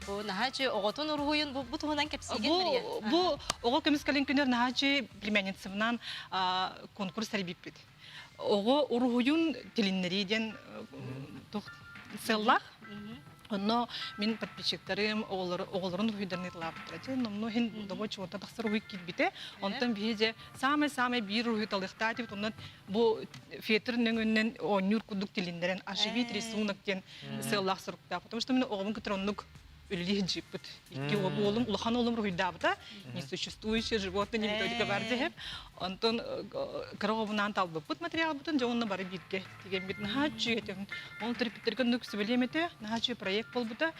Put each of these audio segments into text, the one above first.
Бу наһаа үчүгэй оҕотун уруһуйун бу, бу туһунан кэпсиигин Мария. Бу бу оҕо көмүскэлин күнүгэр наһаа үчүгэй племянницабынан конкурс тэрийбиппит. Оҕо уруһуйун тилиннэрии диэн туох сыаллаах. Онно мин подписчиктарым оҕолорун уруһуйдарын ыыталаабыттара. Дьэ, номнуо иһин добо чуонта тахсар уруһуй киирбитэ. Онтон биһи дьэ самай-самай биир уруһуй талыахтаах этибит. Онон бу фетр нөҥүнэн оонньуур курдук тилиннэрэн оживить рисунок диэн сыаллаах суруктаах. Потому что мин оҕобун кытары оннук үлэлии сылдьыппыт. Икки уолум, улахан уолум уруһуйдаабыта. Несуществующие животные не методика бар диһеп. Онтон кыра оҕобунаан талбыппыт материалбытын дьэ онно бары бииргэ тигэммит наһаа үчүгэй этэ. Ол төрөппүттэргэ оннук сүбэлиэм этэ. Наһаа үчүгэй проект буолбута.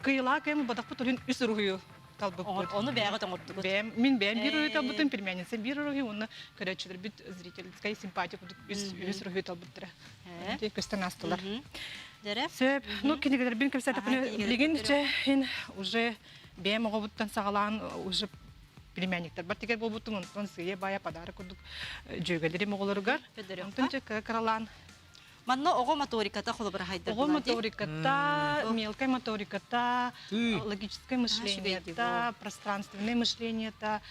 Кыйылаа кэм бадахпыт олин үс уруһуйу талбыппыт. Ону бэйэҕит оҥордугут. Бэйэм, мин бэйэм биир уруһуй талбытым, племянница биир уруһуй уонна көрөөччүлэрбит зрительскай симпатия курдук үс үс уруһуй талбыттара. Көстөн аастылар. Дэрэ. Сөп. Ну, кинигэлэрбин кэпсээтэхпинэ, билигин чэ, ин уже бэйэм оҕобуттан саҕалаан уже племянниктарбар тигэр буолбутум, онтон сыыйа-баайа подарок курдук дьүөгэлэрим оҕолоругар. Онтон чэ кыралаан Манна оҕо моториката холобура хайдар Оҕо моториката, мелкая моториката, логическое мышлениета, пространственное мышлениета,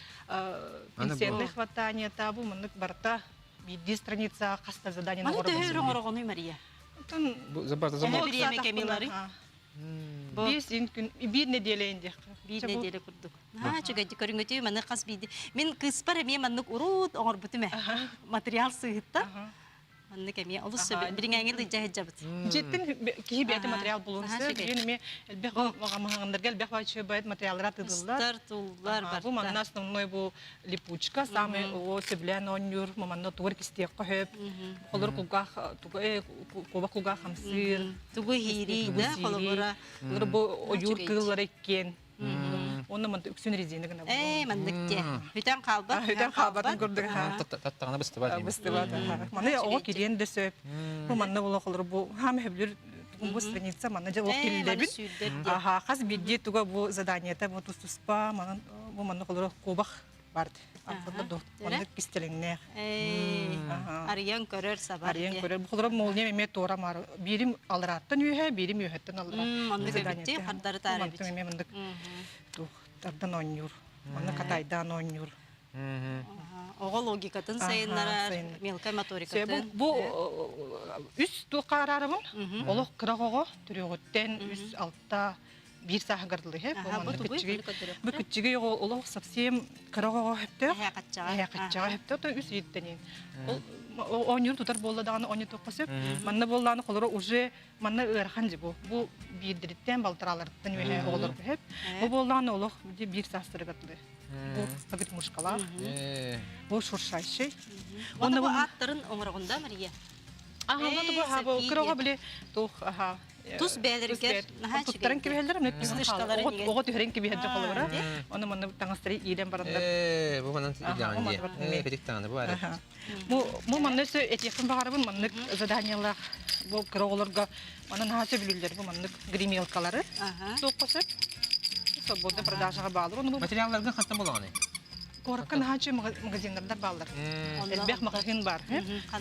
пенсионное хватаниета, бу маннык барыта биирдии страница хаста задание Маны төһө өрө оҥороҕунуй Мария? Оттон Бириэмэ кэмилары. Биэс күн биир нэдиэлэ индиэххэ. Биир нэдиэлэ курдук. Аа, үчүгэйдик көрүҥүтүй маны хас биирди. Мин кыыспар эмиэ маннык уруут оҥорбутум ээ. Материал сыыһыттан. Маннык эмиэ олус сөбү. Бириҥээҥи лыдьа сылдьабыт. Дьиэттэн киһи бэйэтэ материал булуон сөп. Биир эмиэ элбэх маҕаһыыннарга элбэх баай материаллара тыыллар. Ыстар, туллар, барта. Бу манна основной бу липучка, самый о сөбүлээн оонньуур, манна тугар кистиэххэ сөп. Холор кулгаах тугу куба кулгаах хамсыыр. Тугу иһиирий да холобура. Бу ойуур кыыллара иккиэн. Онно манта үксүн резина гына Ээ, маннык диэ. Бүтэн хаалбат. Бүтэн хаалбатын курдук. Таттаҕына быстыбат. Быстыбат. Маны оҕо кириэн да сөп. Бу манна була холор бу хаам хөблүр бу страница манна дьэ олох кириллэбин. Аха, хас биирдии туга бу заданиета бу тус-туспа манан бу манна холоро куобах бар. Маннык кистэлэҥнээх. Арыйан көрөр сабар. Арыйан көрөр. Бу холоро молния эмиэ туора маар. Биирим аларааттан үөһэ, биирим үөһэттэн алара. Маннык эбитти, хардары таары эбит. Эмиэ маннык туох тардан оонньуур. Манна катайдаан оонньуур. Оҕо логикатын сайыннарар, мелкай моторикатын. Бу үс туохха араарабын. Олох кыра оҕо төрүөҕүттэн үс алта биир сааһыгар дылы иһэ. Бу кыччыгый оҕо олох совсем кыра оҕоҕо сөптөөх. Эһэ сөптөөх, то үс ииттэнин. Ол оонньуур тутар буолла даҕаны оонньотуохха сөп. Манна буоллааны холоро уже манна ыарахан дьи бу. Бу биирдириттэн балтарааларыттан үөһэ оҕолор сөп. Бу буоллааны олох биир саастарыгар дылы. Бу погремушкалаах. Бу шуршащий. Онно бу аттарын оҥороҕун да Мария? Аха, бу бу кыра оҕо били туох аха Тус бэйэлэригэр наһаа туттаран кэбиһэллэр, оҕо түһэрин кэбиһэр дьохолоро. Ону манна таҥастары иилэн бараннар. Ээ, бу манан илдьэҕин дии. Ээ, кэтик таҥаны бу ары. Бу бу манна өссө этиэхпин баҕарабын маннык заданиелаах бу кыра оҕолорго манан наһаа сөбүлүүллэр бу маннык гремелкалары. Суохха сөп. Свободный продажаҕа баалар. Ону бу Материалларгын хантан булаҕыный? Куоракка наһаа үчүгэй магазиннардар бааллар. Элбэх магазин бар.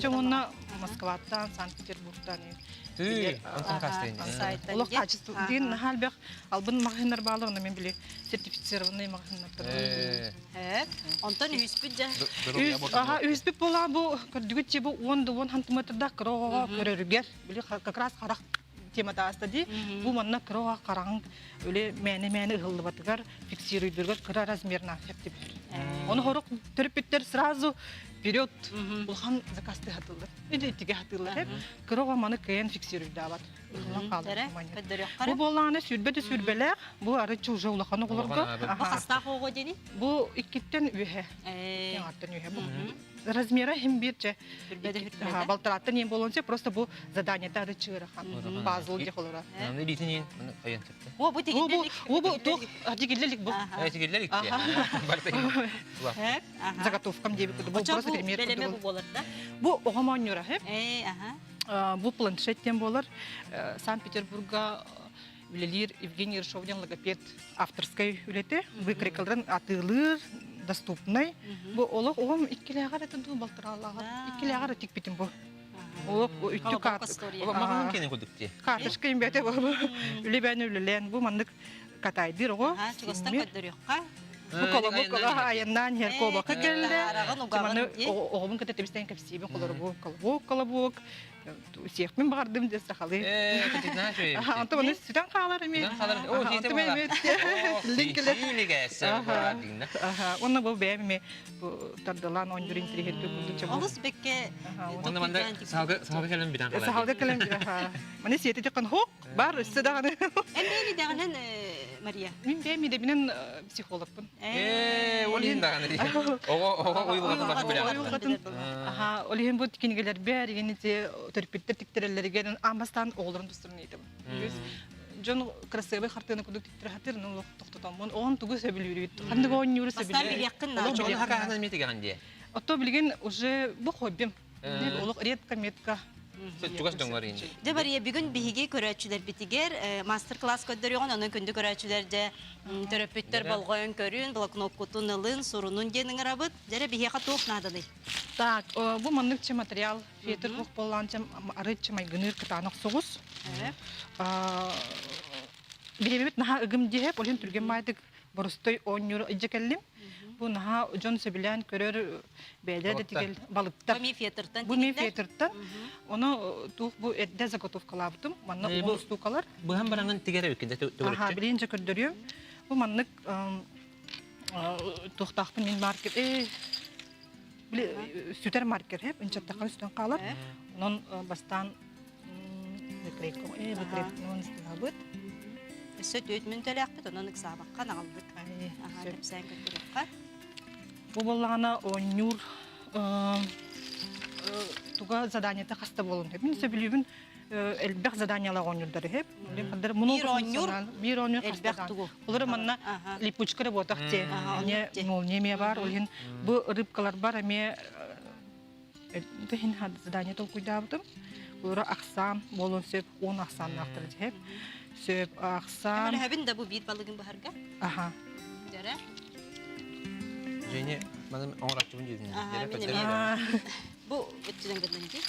Чэ уонна Москваттан, Санкт-Петербургтан Тыы, онтон кастыйын. Олох качество диэн наһаа элбэх албын магазиннар баалар, онно мен били сертифицированный магазиннар. Онтон үһүспүт дьэ. Аха, үһүспүт буолаа бу көрдүгүт чи бу 10 да 10 сантиметрдаах кыра оҕоҕо көрөрүгэр били как раз харах темата ааста дии. Бу манна кыра оҕо хараҕын үлэ мээнэ-мээнэ ыһыллыбатыгар фиксируйдургар кыра размернаах сөптүбүт. Ону хорох төрөппүттэр сразу вперед улахан заказты хатыллар. Или итиге хатыллар. Кыра оҕо маны кыайан фиксируйдаабат. Ыһыллан хаалар. Бу буоллаҕына сүүрбэ да сүүрбэлээх, бу арыччы уже улахан оҕолорго. Бу хастаах оҕо диэни? Бу иккиттэн үөһэ. Иккиттэн үөһэ. Бу размера хим бир че балтараттан иэн буолуон сөп просто бу заданиета арыччы ыарахан пазл диэх олора. Илиитин иэн хайан сөптө. О бу тигиллелик. Бу бу туох тигиллелик бу. Тигиллелик. Заготовкам диэбит бу просто пример. Бэлэме бу буолар да? Бу оҕом оонньуура Бу планшет диэн буолар. Санкт-Петербурга үлэлиир Евгений Ершов диэн логопед авторскай үлэтэ. Выкройкаларын атыылыыр, доступный. Бу олох оҕом иккилээҕэр этэ дуу, балтараалааҕар. Иккилээҕэр тикпитим бу. Олох үттү Маҕаһын киэнин курдук дии. Карточка имбэтэ үлэ бэни үлэлээн бу маннык катайдыр оҕо. Чугастан көрдөрүөххэ. Бу колобок айаннаан иһэр куобакка кэллэ. Маны оҕобун кытта тэбистэн кэпсиибин холоробу колобок колобок сиэхпин баҕардым дьэ сахалыы. Онтон оны сүтэн хаалар эми. Онно бу бэйэм эми тардылаан оонньуур интириэһиргэ курдук Олус бэкке Онно манна саалга саалга кэлэн битэн хаалар. Саалга кэлэн битэн. Маны сиэти тиккан хоқ бар өссө даҕаны. Эн бэйэни даҕанан Мария. Мин бэйэм идэбинэн психологпын. Ээ, ол иһин даҕаны. Оҕо оҕо уйулҕатын баһы билэҕин. Аха, ол иһин бу кинигэлэрбэр игин ити төрөппүттэр тиктэрэллэригэр аан бастаан оҕолорун тустарын ыйытабын. Дьон красивый хартыына курдук тиктэрэ хатыр, ну тохтотоммун, оҕон тугу сөбүлүүрүт, ханнык оонньууру Бастаан сөбүлүүр. билиэххин наада. Оҕону хакааһынан эмиэ тигэҕин дии. Ото билигин уже бу хоббим. Олох редко метко. Чугас дьоҥҥор ини. Дьэ Мария, бүгүн биһиги көрөөччүлэрбитигэр мастер-класс көрдөрүөҕүн, онон күндү көрөөччүлэр дьэ төрөппүттэр болҕойон көрүн, блокноккутун ылын, сурунун диэн ыҥырабыт. Дьэрэ биһиэхэ туох нааданый? Так, бу маннык че материал фетр туох буоллаан чем арыт майгыныыр кытаанах соҕус. Бириэмэбит наһаа ыгым диэһэп, ол иһин түргэн маайдык боростой оонньуур илдьэ кэллим. Бу наһаа дьон сөбүлээн көрөр бэйэлэрэ да тигэл балыктар. Бу ми фетртан Бу ми фетртан. Ону туох бу эрдэ заготовкалаабытым. Манна уон устуукалар. Быһан бараҥын тигэр эбиккин да Аха, билигин дьэ көрдөрүөм. Бу маннык туохтаахпын мин маркер э сүтэр маркер хеп инчаттахха сүтэн хаалар. Онон бастаан выкройка э выкройканан ыстыһабыт. Өссө түөт мүнтэлээхпит, онон ыксаабакка наҕыллык. Аха, кэпсээн көрдөрүөххэ. Бу буоллаҕына оонньуур туга заданиета хаста буолун Мин сөбүлүүбүн элбэх заданиялаах оонньуурдар иһип. Биир оонньуур биир оонньуур элбэх тугу. Олор манна липучка да буотах те. Молния эмиэ бар. Ол иһин бу рыбкалар бар эмиэ иһин задание толкуйдаабытым. Олоро ахсаан буолуон сөп, 10 ахсааннаахтар дьиһеп. Сөп ахсаан. Көмөлөһөбүн да бу биир балыгын быһарга. Аха. Дьэрэ. Женя, маны оҥороччубун диэтин. Бу өттүнэн гыннын дии.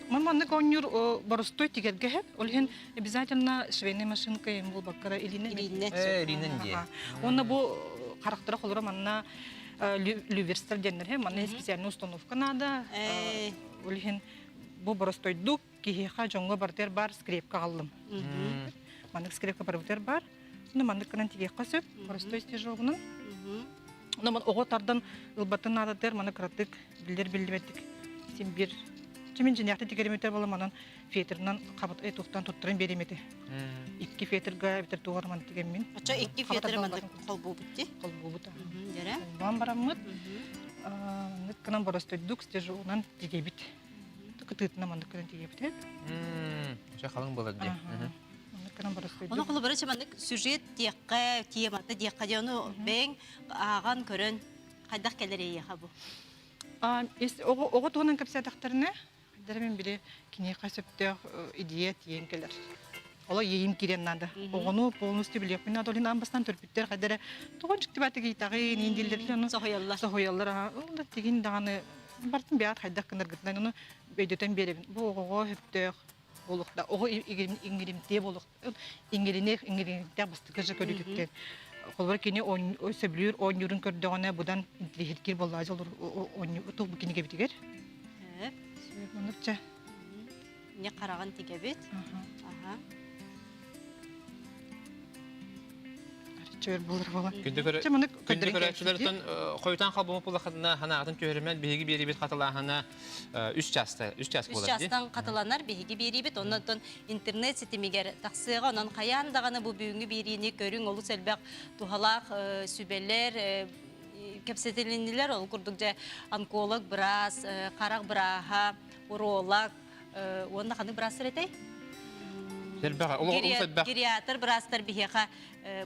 Ман маннык оонньуур боростуой тигэргэ иһэр. Ол иһин обязательно швейная машинка им булбаккара илиинэн. Илиинэн. Э, илиинэн диэ. Уонна бу харахтара холоро манна люверстер диэннэр манна специальная установка надо. Ол иһин бу боростойдук киһиэхэ дьоҥҥо барытыгар бар скрепка аҕаллым. Маннык скрепка барытыгар бар. Ну маннык гынан тигиэххэ сөп. Боростой стежогунан. Но оҕо тардан ылбатын наадатыгар маны кыратык биллэр биллибэттик син бир Чимин дьиняхты тигеримитер бола манан фетрынан хабат э тухтан туттаран берем эти. Икки фетрга битер тугар ман тигеммин. Очо икки фетр мандык холбуубут ти. Холбуубут. Дьэрэ. Холбоон бараммыт. Нык кынан боростойдук стежуунан тигебит. Кытыытына мандык кынан тигебит. Чэ халыҥ болар ди. Ону холобура маннык сюжет диэххэ, темата диэххэ дии ону бэйэҥ ааҕан көрөн хайдах кэлэр эйиэхэ бу? Оҕо туһунан кэпсээтэхтэринэ, хайдара мин били киниэхэ сөптөөх идея тиийэн кэлэр. Оло иэйим киирэн наада. Оҕону полностью билиэхпин наада. Ол иһин аан бастаан төрөппүттэр хайдара тоҕо дьиктибээтик ыйытаҕын, иин дииллэр ону Соһуйаллар. Соһуйаллар. Ол да тигин даҕаны бартын бэйэҕит хайдах гынаргытынан ону өйдөтөн биэрэбин. Бу оҕоҕо сөптөөх буолуохта оҕо иҥиримтиэ буолуох иҥириниэх иҥириниэхтээх бастакы же көрүүтүттэн холобур кини сөбүлүүр оонньуурун көрдөҕүнэ будан интириэһиргиир буоллаҕа олор оонньуу туох бу кинигэбитигэр манныкча не хараҕын тигэбит аха чөр булар буолан. Күндү көрөөччүлэртэн хойутаан халбамы пулахатына ханаатын түһэрмэн биһиги биэрибит хатылааһына үс часта үс час Үс частан хатыланар биһиги биэриибит оннотон интернет ситимигэр тахсыаҕа онон хайаан даҕаны бу бүгүҥҥү биэриини көрүҥ олус элбэх туһалаах сүбэлэр кэпсэтилиннилэр ол курдук дьэ онколог быраас харах бырааһа уролог уонна ханнык быраастар этэй Элбэх, олус элбэх. Гериатр быраастар биһиэхэ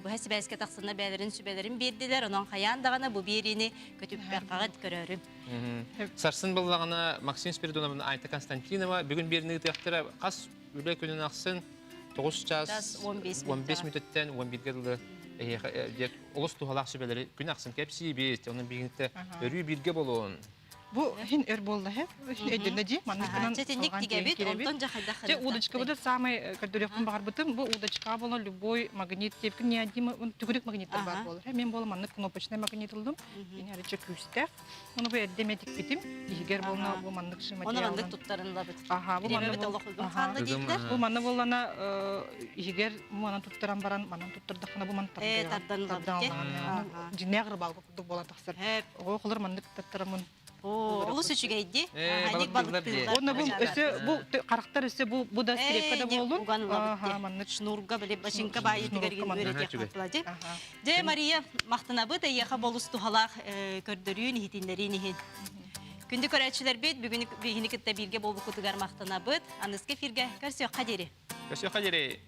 быһа сибээскэ тахсанна бэйэлэрин сүбэлэрин биэрдилэр. Онон хайаан даҕаны бу биэриини көтүппэххэ көрөөрүм. Сарсын буллаҕына Максим Спиридоновна Айта Константинова бүгүн биэрини ыытыахтара хас үлэ күнүн ахсын 9 час 15 мүнөттэн 11-ге дылы эһиэхэ олус туһалаах сүбэлэри күн ахсын кэпсиибит. Онон биһигинтэ өрүү бииргэ болуон. Бу хин өр буолла хэ. Өйдөннө дии. Манныкынан Чэтинник тигэбит, онтон дьэ хайдах Дьэ удочкабыт самый көрдөрүөхпүн баҕарбытым. Бу удочка буола любой магнит тиэпкин необходимо түгүрүк магниттар баар буолар. Мен буола маннык кнопочный магнит ылдым. Ини арыча күүстээх. Ону бу эрдэ эмэ тикпитим. Иһигэр буолна бу маннык Оны маннык туттарынлабыт. Аха, бу манна олох ыгым хаалла дииллэр. Бу манна буоллана иһигэр манан туттаран баран манан туттардаххына бу манан тардан Дьиннээх рыбалка курдук буолан тахсар. Оҕо холор маннык таттарамын. Олус үчүгэйди. Аник балыктыыллар. Уонна бу өссө бу харахтар өссө бу бу да скрепка да буоллун. Уган маннык шнурга били бачинка баайытыгар үөрэтиэх Дьэ, Мария, махтанабыт эйиэхэ болус туһалаах көрдөрүүн, иһитиннэриин иһин. Күндү көрөөччүлэрбит, бүгүн биһини кытта бииргэ буолбуккутугар махтанабыт. Аныска эфиргэ көрсүөххэ диэри. Көрсүөххэ диэри.